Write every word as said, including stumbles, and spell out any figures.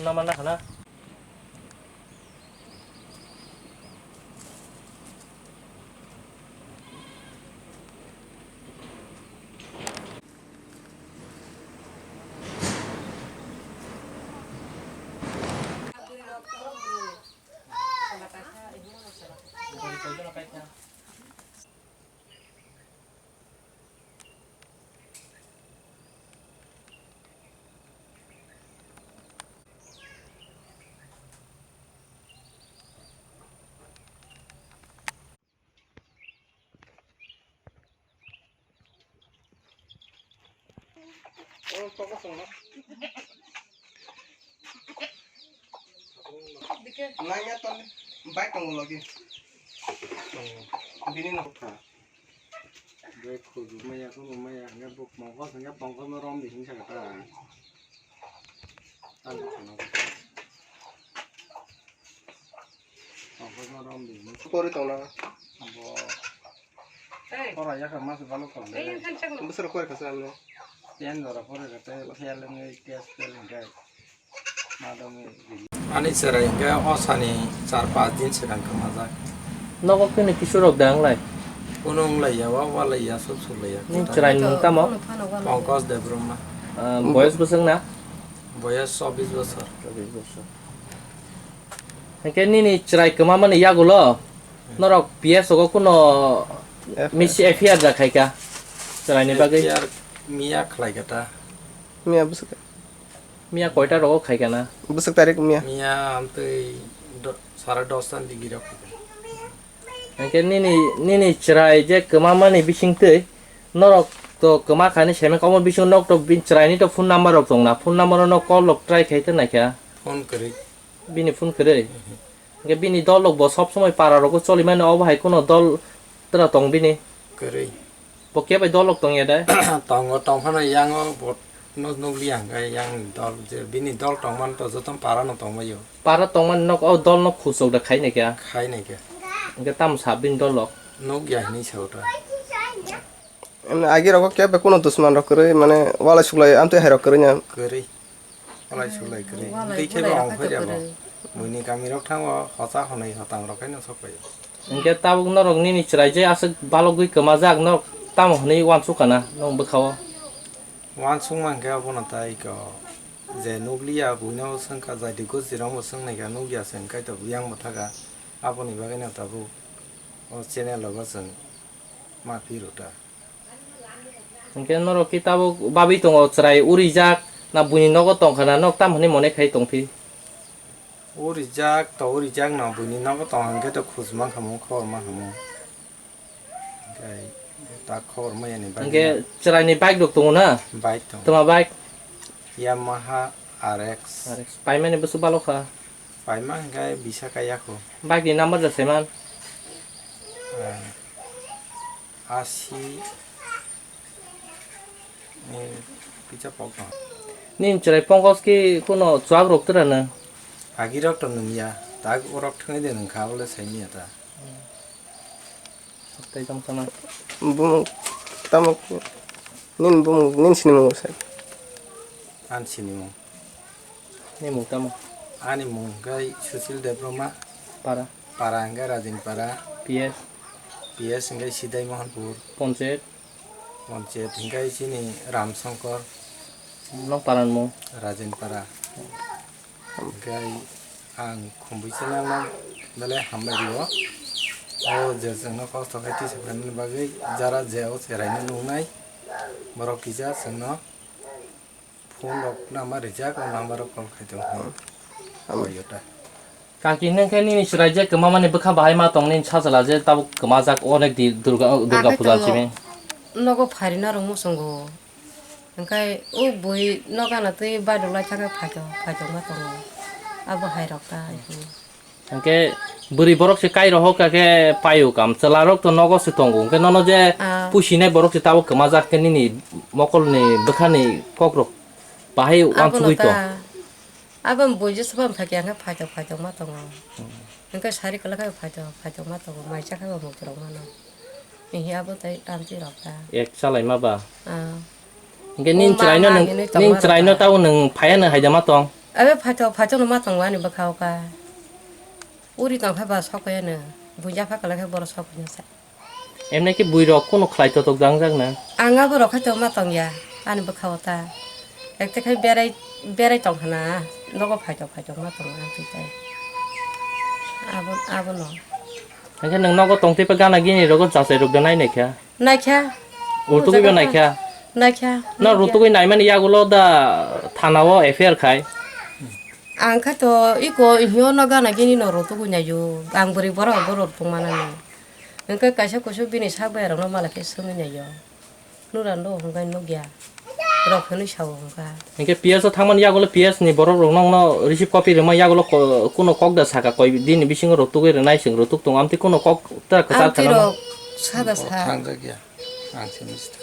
Nama na khana. Nanya tol, bike tongo logi. Bini no. Bike khudu maya, khudu maya, hingke buk mongkol, hingke bongkol no rom di hingsa kata. Ang khudu no. Bongkol no rom di. Kori tongna. Bo. Kora yakha mas balo kor le. Bwswk kori khasa amne. Ten jora kori kate, fail wngwi test fail hingke. Ani chwrai hingke o sani char pas din swkang kwmajak. Nogo kini kisu rok da wnglai? Kuno wnglaiya, wa walaiya, sub sulaiya. Nini chwrai ni mung tamo? Pankaj Debbarma. Ah, boyos bwswk na? Boyos chobbish bosor. Chobbish bosor. Hingke nini chwrai kwmamani yagulo norok P S ogo kuno F I R. Misi F I R da khaika chwraini bagwi? F I R miya khlaika ta. Miya bwswk? Miya koita rogo khaika na? Bwswk tarik miya? Miya amtwi do-, sare dosta ni digi rok khaika. Hingke nini, nini chwrai je kwmamani bisingtwi norok to kwma khaini seme komo bising nok to bin chwraini to phone number rok tongna, phone number no call rok try khai te naikha? Phone kwrwi. Bini phone kwrwi. Hingke bini dol rok bo sob somoi para rogo choli mani, obo hai kuno dol tra tong bini? Kwrwi. Bo khe bai dol rok tong ya de? Tongo, tong phano yango bo no nukliya hingke yang dol je bini dol tong man to joto para no tong baio. Para tong man nok o dol no khusok da khai nai kya? Khai nai kya. Hingke tam sa bini dol rok? Nukya hinui sa o ta. Agi rogo khe bai kuno dusman rok kwrwi mane walai suklai amtwi hai rok kwrwi nya. Kwrwi. Walai sulai kwrwi. Walai tei khe bo sulai ong khe phai rok rabo. Kwrwi. Buini kami rok thango hosa honai hotang rok khe no sok pai. Hingke tabuk norok nini chwrai je aswk balogwi kwmajak norok tamo hwnwi uansuk kana nwng bwkhao? Uansuk mankhe abono tai ko je nukliya buino swngkha jai di gosi rok bo swng naikha nukya se hwnkhe to buyang bo thaka aboni bagwi no tabuk o channel rogo chwng ma phiro ta. Hingke norok khe tabuk bagwi tongo chwrai urijak na buini nogo tongkha na nok tam hwnwi mone khai tongphi? Urijak to urijak no buini nogo tong hwnkhe to khus mankha mo khobor mankha mo. Hingke ta khobor maya ni bagwi. Hingke chwraini bike rok tongo na? Bike tongo. Toma bike? Yamaha R X. R X. Paimani bwswk balokha? Paima hingke bisa kaya kho. Bike ni number da saiman? Eh, Asi ni pizza pok no. Nini chwrai Pankaj khe kuno chuak rok twra na? Agi rok to nungya, tak orok thwngwi de nungkha, abole sai miya ta. Tei tong sana. Bumung tamo nini bumung nini sinimung sai. An sinimung. Ni mung tamo? Ani mung hwnkhe Sushil Debbarma. Para. Para hwnkhe Rajinpara. P S. P S hwnkhe Sidai Mohanpur. Ponchayat. Ponchayat hwnkhe chini Ramsongkor. Nong para ni mung? Rajinpara. Hwnkhe ang Khumbui channel no belai hambai rio. O je chwngno kosto khe tisa phaimani bagwi jara je o cheraino nungnai borok kisa chwngno. Phone rok number rijak, o number o call khai tong. Hmm. Hambai. Hambai ta. Kaki, nung khe nini chwrai je kwmamani bwkha bahai ma tong nini sajla je tabuk kwmajak onek di Durga, Durga puja simi. Nogo phairina rwngmung chwngo. Hwnkhe o bui nokana twi baidok lai thangkhe phaito, phaito ma tongo. Abo hai rok ta. Hwnkhe bwrwi borok se kai rohor kha khe paio kam, chwla rok to nogo se tongo, hwnkhe nono je Ah. pusinai borok se tabuk kwmajak khe nini mokolni bwkhani kokrok bahai Abono wansugwi tong. Ta, abo bui je soba phai khe ang khe phaito phaito ma tongo. Hmm. Hwnkhe sari kwlak khe phaito phaito ma tongo, mai cha khe bo mukti rok mano. Hihi abo tei tamchi rok ta. Ek chalai ma ba? Ah. Hwnkhe O nini ma chwraino ma nung, hinwi nini tongma rok chwraino ta. Tabo nung phaiya no haida ma tong? Abe phaito, phaito no ma tongo ani bwkha o ka. Uri tong khe ba sok ya no. Buja pha kala khe boro sok ya sa. Emne ki bui rok kuno khlai totok dang jak na. Ang abo rok khaito ma tong ya. Ani bwkha o ta. Ekte khai berai, berai tong khana. Nogo phaito, phaito ma tongo ang twi tai. Abo, abo no. Hingke nwng nogo tongtwi pa gana gini rogo jachai rok da nai naikha? Naikha. Rutugwi ba naikha? Naikha. Na rutugwi naimani yagulo da thana o F I R khai? Ang kha to iko hino no gana gini no rutugwi naio. Ang bwrwi borok borok rutug manani. Hingke kaisa kusu bini sak bai rok no mala khe swngwi naio. Nura no hwnkhai nukya. Rok hwnwi sao hwnka. Hingke P S o thangmani yagulo P S ni borok rok nokno receive copy rwma yagulo ko-, kuno kok da saka koi dini bisingo rutugwi rwnai chwng rutuk tongo amtwi kuno kok ta kwchar khana. Amtwi rok sada sa. Thangjak ya. Ang se mister.